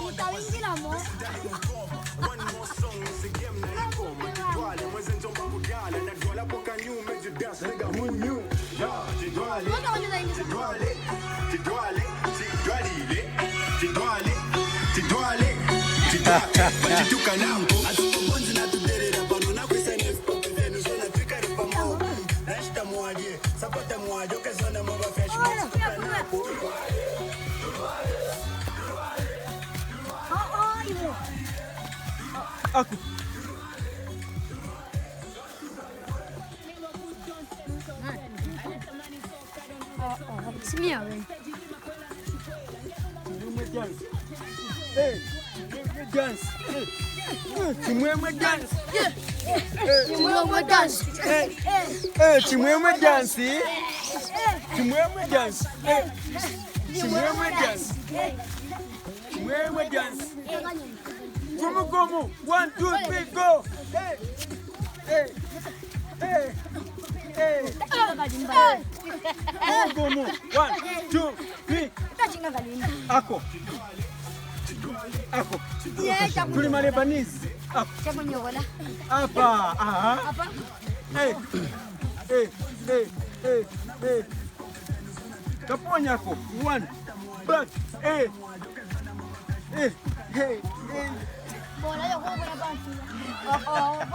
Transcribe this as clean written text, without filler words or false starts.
Utawinjilamo. Aku. Simia we. Chimwemwe dance. Hey, chimwemwe dance. Hey, chimwemwe dance. Chimwemwe dance. Hey, hey, chimwemwe dance. Chimwemwe dance. Hey, chimwemwe dance. Chimwemwe dance. Gumu gumu. 1, 2, 3, go. Hey, hey, hey, hey. Gumu gumu. 1, 2, 3. Ako. Ako. Tuli Malebanese. Ako. Hapa. Aha. Hey. Hey, hey, hey, hey. Kaponya ako. One. Back. Hey. Hey, hey, hey. Bola yo kwa kwa. Oh, oh,